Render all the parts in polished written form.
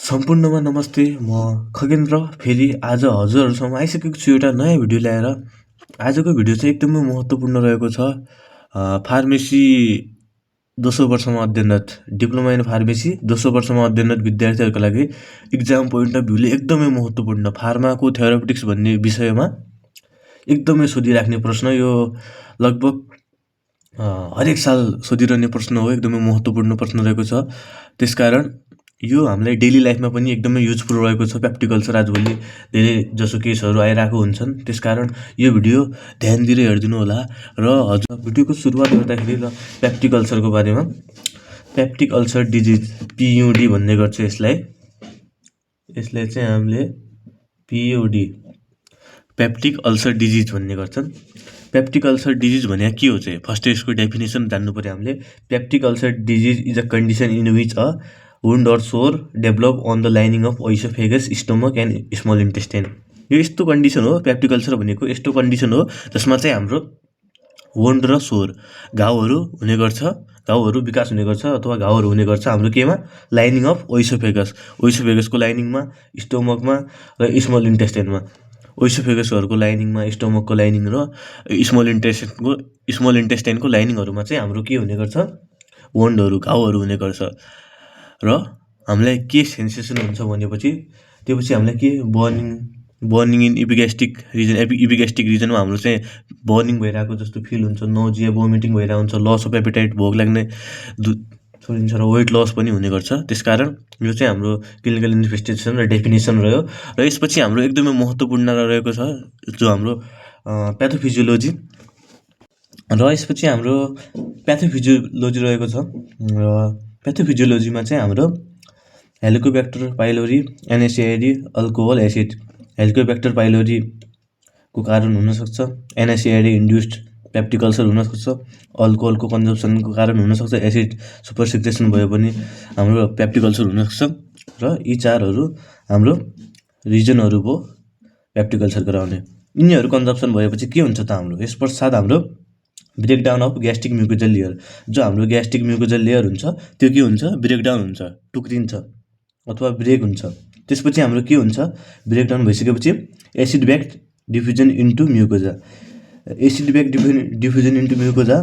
सम्पूर्णमा नमस्ते। म खगेन्द्र फेरि आज हजुरहरूसम्म आइसकेको छु एउटा नयाँ भिडियो ल्याएर। आजको भिडियो चाहिँ एकदमै महत्त्वपूर्ण रहेको छ। फार्मेसी दोस्रो वर्षमा अध्ययनरत डिप्लोमा इन फार्मेसी दोस्रो वर्षमा अध्ययनरत विद्यार्थीहरूका लागि इक्जाम पोइन्ट अफ भ्यूले एकदमै महत्त्वपूर्ण फार्माको थेरापेटिक्स भन्ने विषयमा एकदमै सोधिराख्ने प्रश्न। यो लगभग हरेक साल सोधिरहने प्रश्न हो, एकदमै महत्त्वपूर्ण प्रश्न रहेको छ। त्यसकारण यो हामीलाई डेली लाइफमा पनि एकदमै युजफुल रहेको छ। प्र्याक्टिकल छ, आजभोलि धेरै जसो केसहरू आइरहेको हुन्छन्। त्यसकारण यो भिडियो ध्यान दिएर हेरिदिनु होला। र हजुर भिडियोको सुरुवात गर्दाखेरि र पेप्टिक अल्सरको बारेमा, पेप्टिक अल्सर डिजिज पियुडी भन्ने गर्छ यसलाई चाहिँ हामीले पियुडी पेप्टिक अल्सर डिजिज भन्ने गर्छन्। पेप्टिक अल्सर डिजिज भने के हो चाहिँ फर्स्ट यसको डेफिनेसन जान्नु पर्यो हामीले। Peptic ulcer disease is a condition in which a wound or sore develop on the lining of oesophagus, stomach and small intestine. यो यस्तो कन्डिसन हो, पेप्टिक अल्सर भनेको यस्तो कन्डिसन हो जसमा चाहिँ हाम्रो वुन्ड र सोर घाउहरू हुने गर्छ, घाउहरू विकास हुने गर्छ अथवा घाउहरू हुने गर्छ हाम्रो केमा, लाइनिङ अफ ओइसोफेगसको लाइनिङमा, स्टोमकमा र स्मल इन्टेस्टाइनमा। ओइसोफेगसहरूको लाइनिङमा, स्टोमकको लाइनिङ र स्मल इन्टेस्टाइनको लाइनिङहरूमा चाहिँ हाम्रो के हुने गर्छ, वुन्डहरू घाउहरू हुने गर्छ। र हामीलाई के सेन्सेसन हुन्छ भनेपछि हामीलाई के बर्निङ इन इपिग्यास्ट्रिक रिजनमा हाम्रो चाहिँ बर्निङ भइरहेको जस्तो फिल हुन्छ, नोजिया भोमिटिङ भइरहेको हुन्छ, लस अफ एपिटाइट भोक लाग्ने छोडिन्छ र वेट लस पनि हुने गर्छ। त्यसकारण यो चाहिँ हाम्रो क्लिनिकल इन्भेस्टिगेसन र डेफिनेसन रह्यो। र यसपछि हाम्रो एकदमै महत्त्वपूर्ण रहेको छ जो हाम्रो प्याथोफिजियोलोजी, र यसपछि हाम्रो प्याथोफिजियोलोजी रहेको छ। र प्याथोफिजियोलोजीमा चाहिँ हाम्रो Helicobacter pylori, एनएसएआइडी, alcohol acid. Helicobacter पाइलोरीको कारण हुनसक्छ, एनएसएआइडी इन्ड्युस्ड पेप्टिक अल्सर हुनसक्छ, अल्कोहलको कन्जम्सनको कारण हुनसक्छ, एसिड सुपर सिक्रेसन भयो भने हाम्रो पेप्टिक अल्सर हुनसक्छ। र यी चारहरू हाम्रो रिजनहरू भयो पेप्टिक अल्सर गराउने। यिनीहरू कन्जम्सन भएपछि के हुन्छ त हाम्रो, यस पश्चात हाम्रो breakdown of gastric mucosal layer, जो हाम्रो ग्यास्ट्रिक म्युकोजल लेयर हुन्छ त्यो के हुन्छ, ब्रेकडाउन हुन्छ, टुक्रिन्छ अथवा ब्रेक हुन्छ। त्यसपछि हाम्रो के हुन्छ, ब्रेकडाउन भइसकेपछि acid back diffusion into mucosa. Acid back diffusion into mucosa,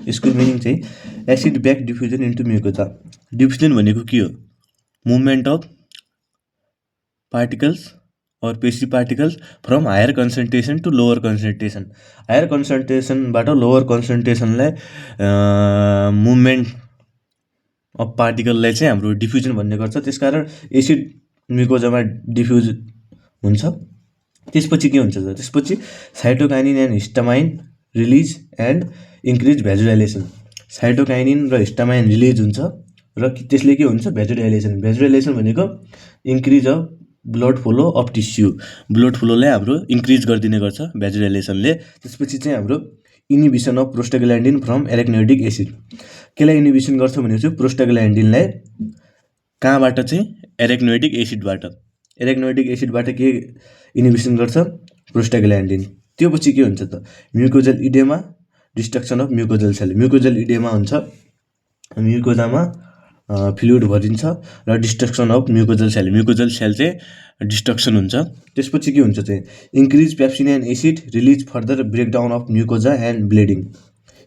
यसको मिनिङ चाहिँ acid back diffusion into mucosa. Diffusion भनेको के हो, मुभमेन्ट अफ पार्टिकल्स और पेसी particles from higher concentration to lower concentration. Higher कन्सन्ट्रेसनबाट लोवर कन्सन्ट्रेसनलाई movement of पार्टिकललाई चाहिँ हाम्रो डिफ्युजन भन्ने गर्छ। त्यसकारण एसिड म्युकोजामा डिफ्युज हुन्छ। त्यसपछि के हुन्छ त, त्यसपछि cytokinin and histamine release and increase vasodilation. Cytokinin र हिस्टामाइन रिलिज हुन्छ र त्यसले के हुन्छ, भ्याजुडाइलेसन। भ्याजुडाइलेसन भनेको increase of blood flow of tissue, blood फ्लोलाई हाम्रो इन्क्रिज गरिदिने गर्छ भ्याजुडाइलेसनले। त्यसपछि चाहिँ हाम्रो इनिबिसन अफ प्रोस्टाग्ल्यान्डिन फ्रम एराक्नोइडिक एसिड। केलाई इनिबिसन गर्छ भनेपछि प्रोस्टाग्ल्यान्डिनलाई कहाँबाट चाहिँ, एराक्नोइडिक एसिडबाट। एराक्नोइडिक एसिडबाट के इनिबिसन गर्छ, प्रोस्टाग्ल्यान्डिन। त्यो पछि के हुन्छ त, mucosal oedema, destruction of mucosal cell. Mucosal oedema हुन्छ, म्युकोजामा फ्लुइड भरिन्छ र destruction of mucosal cell, mucosal cell चाहिँ डिस्ट्रक्सन हुन्छ। त्यसपछि के हुन्छ चाहिँ, increase pepsin and acid release further breakdown of mucosa and bleeding.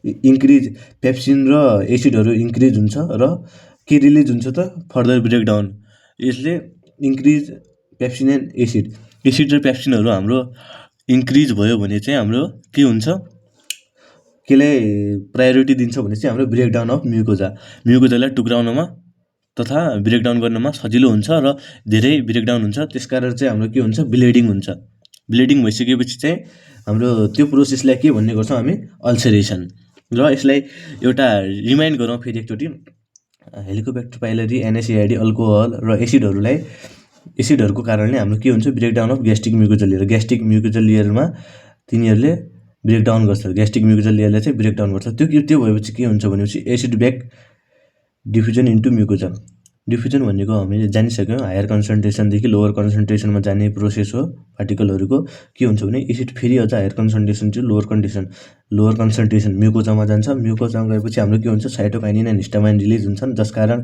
Increase pepsin र एसिडहरू इन्क्रिज हुन्छ र के रिलिज हुन्छ त, फर्दर ब्रेकडाउन। यसले इन्क्रिज पेप्सिन एन्ड एसिड र पेप्सिनहरू हाम्रो इन्क्रिज भयो भने चाहिँ हाम्रो के हुन्छ, केलाई प्रायोरिटी दिन्छ भने चाहिँ हाम्रो ब्रेकडाउन अफ म्युकोजालाई टुक्राउनमा तथा ब्रेकडाउन गर्नमा सजिलो हुन्छ र धेरै ब्रेकडाउन हुन्छ। त्यसकारण चाहिँ हाम्रो के हुन्छ, ब्लिडिङ हुन्छ। ब्लिडिङ भइसकेपछि चाहिँ हाम्रो त्यो प्रोसेसलाई के भन्ने गर्छौँ हामी, अल्सरेसन। र यसलाई एउटा रिमाइन्ड गरौँ फेरि एकचोटि, हेलिकोब्याक्टर पाइलोरी, एनएसएआइडी, अल्कोहल र एसिडहरूको कारणले हाम्रो के हुन्छ, breakdown of gastric mucosal layer. Gastric mucosal लेयरमा तिनीहरूले ब्रेकडाउन गर्छ, ग्यास्ट्रिक म्युकोजल लेयरलाई चाहिँ ब्रेकडाउन गर्छ। त्यो भएपछि के हुन्छ भनेपछि acid back diffusion into mucosa. Diffusion भनेको हामीले जानिसक्यौँ हायर कन्सन्ट्रेसनदेखि लोवर कन्सन्ट्रेसनमा जाने प्रोसेस हो पार्टिकलहरूको। के हुन्छ भने एसिड फेरि अझ higher concentration to lower concentration म्युकोजामा जान्छ। म्युकोजामा गएपछि हाम्रो के हुन्छ साइटोकाइनिन एन्ड हिस्टामाइन रिलिज हुन्छन्, जसकारण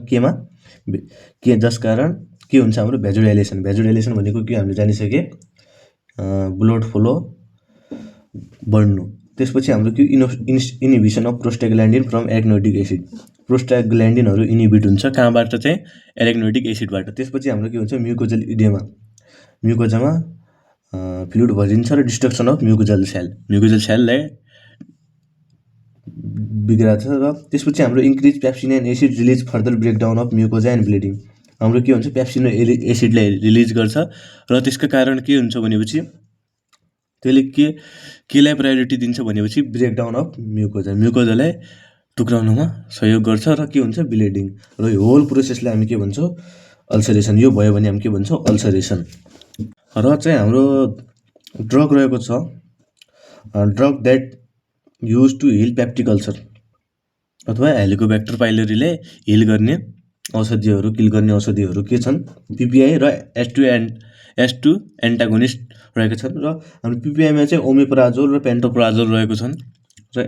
के हुन्छ हाम्रो भ्याजोडाइलेसन। भ्याजोडाइलेसन भनेको के हामीले जानिसके ब्लड फ्लो बढ्नु। त्यसपछि हाम्रो के इनिभिसन अफ प्रोस्टाग्ल्यान्डिन फ्रम एराक्नोइडिक एसिड। प्रोस्टाग्ल्यान्डिनहरू इनिबिट हुन्छ कहाँबाट चाहिँ एराक्नोइडिक एसिडबाट। त्यसपछि हाम्रो के हुन्छ म्युकोजल इडेमा, म्युकोजामा फ्लुइड भरिन्छ र डिस्ट्रक्सन अफ म्युकोजल सेललाई बिग्राछ। र त्यसपछि हाम्रो increase pepsin and acid release further breakdown of mucosa and bleeding. हाम्रो के हुन्छ पेप्सिन र एसिडलाई रिलिज गर्छ र त्यसका कारण के हुन्छ भनेपछि त्यसले केलाई प्रायोरिटी दिन्छ भनेपछि ब्रेकडाउन अफ म्युकोजालाई टुक्राउनमा सहयोग गर्छ र के हुन्छ ब्लिडिङ। र यो होल प्रोसेसलाई हामी के भन्छौँ अल्सरेसन। यो भयो भने हामी के भन्छौँ अल्सरेसन। र चाहिँ हाम्रो ड्रग रहेको छ, drug that use to heal peptic ulcer अथवा हेलिकोब्याक्टर पाइलोरीले हिल गर्ने औषधिहरू, किल गर्ने औषधिहरू के छन् पिपिआई र S2 एन्टागोनिस्ट रहेका छन्। र हाम्रो पिपिआईमा चाहिँ ओमेप्राजोल र पेन्टोप्राजोल रहेको छन् र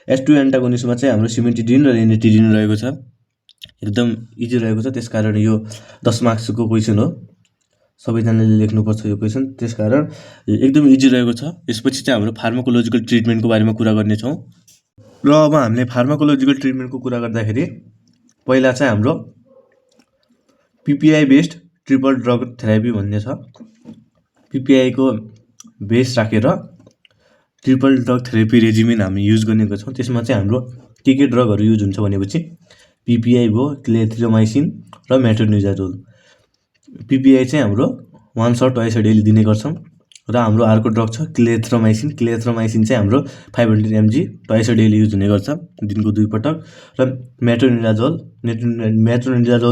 S2 एन्टागोनिस्टमा चाहिँ हाम्रो सिमेटिडिन र रेनिटिडिन रहेको छ। एकदम इजी रहेको छ, त्यसकारण यो 10 मार्क्सको क्वेसन हो, सबैजनाले लेख्नुपर्छ यो क्वेसन, त्यसकारण एकदम इजी रहेको छ। यसपछि चाहिँ हाम्रो फार्माकोलोजिकल ट्रिटमेन्टको बारेमा कुरा गर्नेछौँ। र अब हामीले फार्माकोलोजिकल ट्रिटमेन्टको कुरा गर्दाखेरि पहिला चाहिँ हाम्रो PPI based triple drug therapy भन्ने छ। पिपिआईको बेस राखेर ट्रिपल ड्रग थेरापी रेजिमिन हामी युज गर्ने गर्छौँ। त्यसमा चाहिँ हाम्रो के ड्रगहरू युज हुन्छ भनेपछि पिपिआई भयो, क्लेथ्रोमाइसिन र मेट्रोनिडाजोल। पिपिआई चाहिँ हाम्रो 1 शट ट्वाइस डेली दिने गर्छौँ। र हाम्रो अर्को ड्रग छ क्लेथ्रोमाइसिन। क्लेथ्रोमाइसिन चाहिँ हाम्रो 500 mg ट्वाइस डेली युज हुने गर्छ, दिनको 2 पटक। र मेट्रोनिडाजोल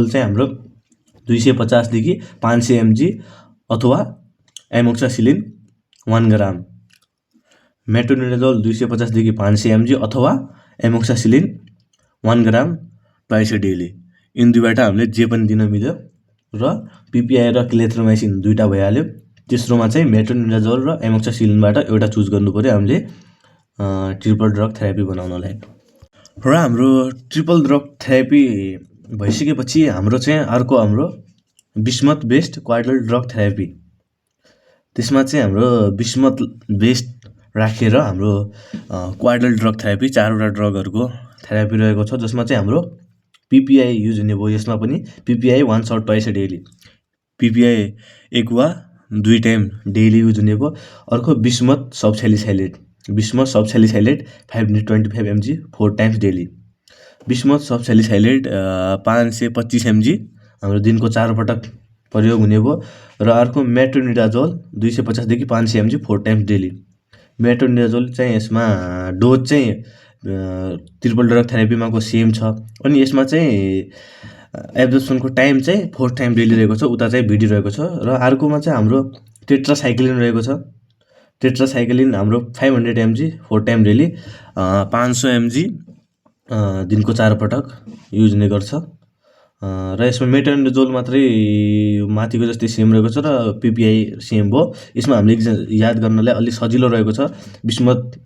चाहिँ हाम्रो 250 देखि 500 mg अथवा एमोक्सासिलिन 1 ग्राम। मेट्रोनिडाजोल 250 देखि 500 mg अथवा एमोक्सासिलिन 1 ग्राम ट्वाइस डेली। यिन दुईबाट हामीले जे पनि दिन मिल्यो। र पिपिआई र क्लेथ्रोमाइसिन दुईटा भइहाल्यो। तेस्रोमा चाहिँ मेट्रोनिडाजोल र एमोक्सासिलिनबाट एउटा चुज गर्नु पर्यो हामीले ट्रिपल ड्रग थेरापी बनाउनलाई। र हाम्रो ट्रिपल ड्रग थेरापी भइसकेपछि हाम्रो चाहिँ अर्को हाम्रो बिस्मथ बेस्ड क्वाड्रल ड्रग थेरापी। त्यसमा चाहिँ हाम्रो बिस्मथ बेस्ड राखेर हाम्रो क्वाड्रल ड्रग थेरापी 4वटा ड्रगहरूको थेरापी रहेको छ, जसमा चाहिँ हाम्रो पिपिआई युज हुने भयो। यसमा पनि PPI 1 shot twice daily, PPI 1 वा 2 टाइम डेली युज हुने भयो। अर्को bismuth subsalicylate 525 mg 4 times daily. Bismuth subsalicylate 525 mg हाम्रो दिनको 4 पटक प्रयोग हुने भयो। र अर्को मेट्रोनिडाजोल 250 देखि 500 mg 4 टाइम्स डेली। मेट्रोनिडाजोल चाहिँ यसमा डोज चाहिँ ट्रिपल ड्रग थेरापीमाको सेम छ। अनि यसमा चाहिँ एब्जर्प्सनको टाइम चाहिँ 4 टाइम डेली रहेको छ, उता चाहिँ भिडी रहेको छ। र अर्कोमा चाहिँ हाम्रो टेट्रासाइक्लिन रहेको छ। टेट्रासाइक्लिन हाम्रो 500 mg 4 टाइम डेली, 500 mg दिनको 4 पटक युज हुने गर्छ। र यसमा मेट्रोनिडाजोल मात्रै माथिको जस्तै सेम रहेको छ र पिपिआई सेम भयो। यसमा हामीले याद गर्नलाई अलि सजिलो रहेको छ। बिस्मथ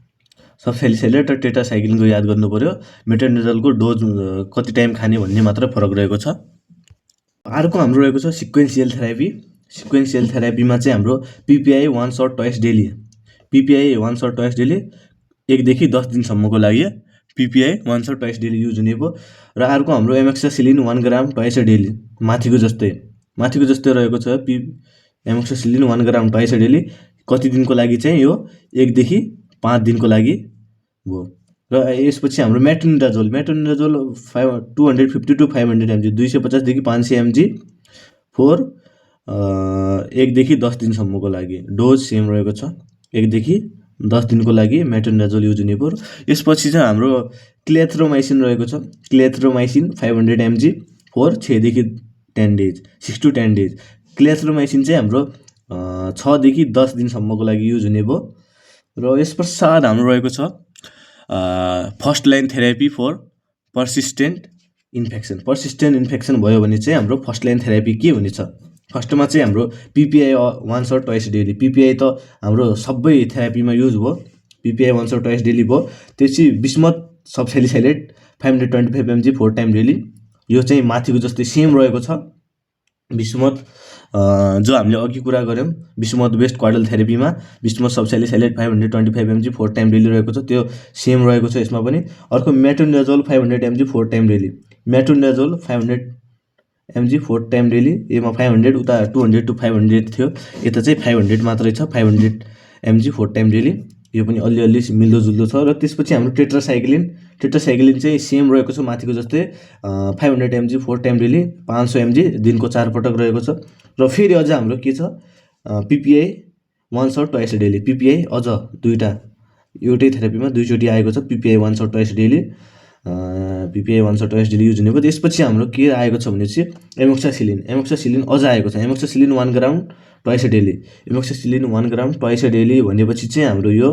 सबसेलिसाइलेट र टेट्रासाइक्लिनको याद गर्नु पर्यो। मेट्रोनिडाजोलको डोज कति टाइम खाने भन्ने मात्र फरक रहेको छ। अर्को हाम्रो रहेको छ सिक्वेन्सियल थेरापी। सिक्वेन्सियल थेरापीमा चाहिँ हाम्रो PPI 1 shot twice daily, PPI 1 shot twice daily 1 देखि 10 दिनसम्मको लागि PPI 1 shot twice daily use हुने भयो। र अर्को हाम्रो एमोक्सासिलिन 1 ग्राम ट्वाइस डेली, माथिको जस्तै रहेको छ। एमोक्सासिलिन 1 ग्राम ट्वाइस डेली कति दिनको लागि चाहिँ यो 1 देखि 5 दिनको लागि भयो। र यसपछि हाम्रो मेट्रोनिडाजोल 250 to 500 mg 250 देखि 500 mg 1 देखि 10 दिनसम्मको लागि डोज सेम रहेको छ। 1 देखि 10 दिनको लागि मेट्रोनिडाजोल युज हुने भयो। यसपछि चाहिँ हाम्रो क्लेथ्रोमाइसिन रहेको छ। क्लेथ्रोमाइसिन 500 mg 6 देखि 10 डेज, 6 to 10 डेज। क्लेथ्रोमाइसिन चाहिँ हाम्रो 6 देखि 10 दिनसम्मको लागि युज हुने भयो। र यस पश्चात हाम्रो रहेको छ first line therapy for persistent infection. Persistent infection भयो भने चाहिँ हाम्रो फर्स्ट लाइन थेरापी के हुनेछ? फर्स्टमा चाहिँ हाम्रो PPI once or twice daily. PPI त हाम्रो सबै थेरापीमा युज भयो, PPI once or twice daily भयो। त्यसपछि bismuth subsalicylate 525 mg 4 time daily. यो चाहिँ माथिको जस्तै सेम रहेको छ। बिस्मथ जो हामीले अघि कुरा गऱ्यौँ बिस्मथ बेस्ड क्वाडल थेरापीमा bismuth subsalicylate 525 mg 4 time daily रहेको छ, त्यो सेम रहेको छ यसमा पनि। अर्को metronidazole 500 mg 4 time daily. Metronidazole 500 mg 4 time daily. यसमा 500 उता 200 to 500 थियो, यता चाहिँ 500 मात्रै छ, 500 mg 4 टाइम डेली। यो पनि अलिअलि मिल्दोजुल्दो छ। र त्यसपछि हाम्रो टेट्रासाइक्लिन चाहिँ सेम रहेको छ माथिको जस्तै 500 mg 4 टाइम डेली, 500 mg दिनको 4 पटक रहेको छ। र फेरि अझ हाम्रो के छ, PPI once or twice daily. PPI अझ दुईवटा एउटै थेरापीमा दुईचोटि आएको छ, PPI once or twice daily. PPI once or twice daily use हुने भयो। त्यसपछि हाम्रो के आएको छ भने चाहिँ एमोक्सासिलिन अझ आएको छ। Amoxicillin 1 gram twice daily. Amoxicillin 1 gram twice daily भनेपछि चाहिँ हाम्रो यो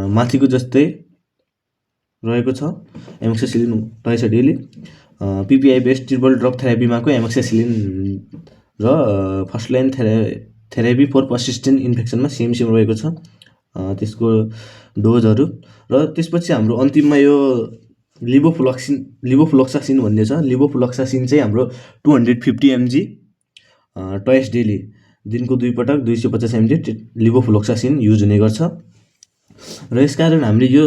माथिको जस्तै रहेको छ, amoxicillin twice daily. PPI based triple drug थेरापीमाको एमोक्सासिलिन र first line therapy for persistent इन्फेक्सनमा सेम रहेको छ त्यसको डोजहरू। र त्यसपछि हाम्रो अन्तिममा यो लिभोफ्लोक्सासिन भन्ने छ। लिभोफ्लोक्सासिन चाहिँ हाम्रो 250 mg ट्वाइस डेली, दिनको 2 पटक 250 mg लिभोफ्लोक्सासिन युज हुने गर्छ। र यसकारण हामीले यो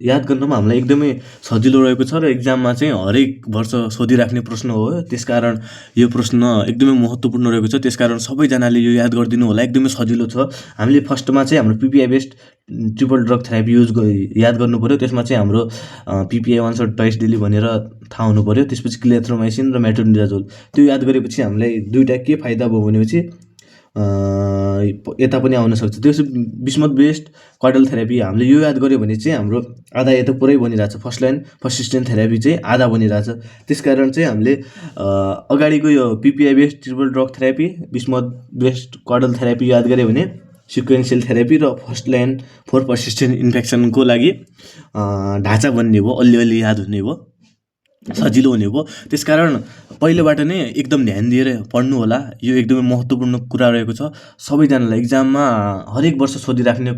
याद गर्नमा हामीलाई एकदमै सजिलो रहेको छ र एक्जाममा चाहिँ हरेक वर्ष सोधिराख्ने प्रश्न हो। त्यसकारण यो प्रश्न एकदमै महत्त्वपूर्ण रहेको छ। त्यसकारण सबैजनाले यो याद गरिदिनु होला, एकदमै सजिलो छ। हामीले फर्स्टमा चाहिँ हाम्रो PPI based triple drug therapy याद गर्नु पऱ्यो। त्यसमा चाहिँ हाम्रो PPI once or twice daily भनेर थाहा हुनु पऱ्यो। त्यसपछि क्लेथ्रोमाइसिन र मेट्रोनिडाजोल, त्यो याद गरेपछि हामीलाई दुईवटा के फाइदा भयो भनेपछि यता पनि आउन सक्छ। त्यो बिस्मथ बेस्ड क्वाडल थेरापी हामीले यो याद गऱ्यो भने चाहिँ हाम्रो आधा यता पुरै बनिरहेछ। फर्स्ट लाइन पर्सिस्टेन्ट थेरापी चाहिँ आधा बनिरहेछ। त्यसकारण चाहिँ हामीले अगाडिको यो PPI based triple drug therapy, bismuth based quadruple therapy याद गऱ्यो भने सिक्वेन्सियल थेरापी र फर्स्ट लाइन फर पर्सिस्टेन्ट इन्फेक्सनको लागि ढाँचा बन्ने भयो, अलिअलि याद हुने भयो, सजिलो हुने भयो। त्यसकारण पहिलोबाट नै एकदम ध्यान दिएर पढ्नु होला। यो एकदमै महत्त्वपूर्ण कुरा रहेको छ। सबैजनालाई एक्जाममा हरेक वर्ष सोधिराख्ने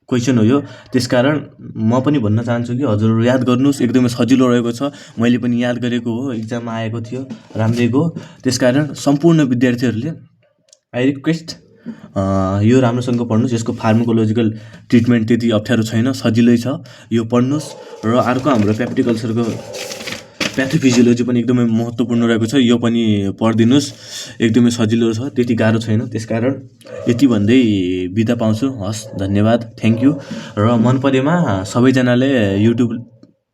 क्वेसन हो यो। त्यसकारण म पनि भन्न चाहन्छु कि हजुरहरू याद गर्नुहोस्, एकदमै सजिलो रहेको छ। मैले पनि याद गरेको हो, एक्जाममा आएको थियो, राम्रै गयो। त्यसकारण सम्पूर्ण विद्यार्थीहरूले आई रिक्वेस्ट यो राम्रोसँग पढ्नुहोस्। यसको फार्माकोलोजिकल ट्रिटमेन्ट त्यति अप्ठ्यारो छैन, सजिलै छ, यो पढ्नुहोस्। र अर्को हाम्रो प्र्याक्टिकल्सहरूको प्याथोफिजियोलोजी पनि एकदमै महत्त्वपूर्ण रहेको छ, यो पनि पढिदिनुहोस्, एकदमै सजिलो छ, त्यति गाह्रो छैन। त्यसकारण यति भन्दै बिदा पाउँछु। हस्, धन्यवाद, थ्याङ्क यू। र मन परेमा सबैजनाले युट्युब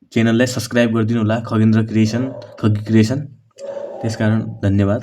च्यानललाई सब्सक्राइब गरिदिनु होला, खगेन्द्र क्रिएसन। त्यसकारण धन्यवाद।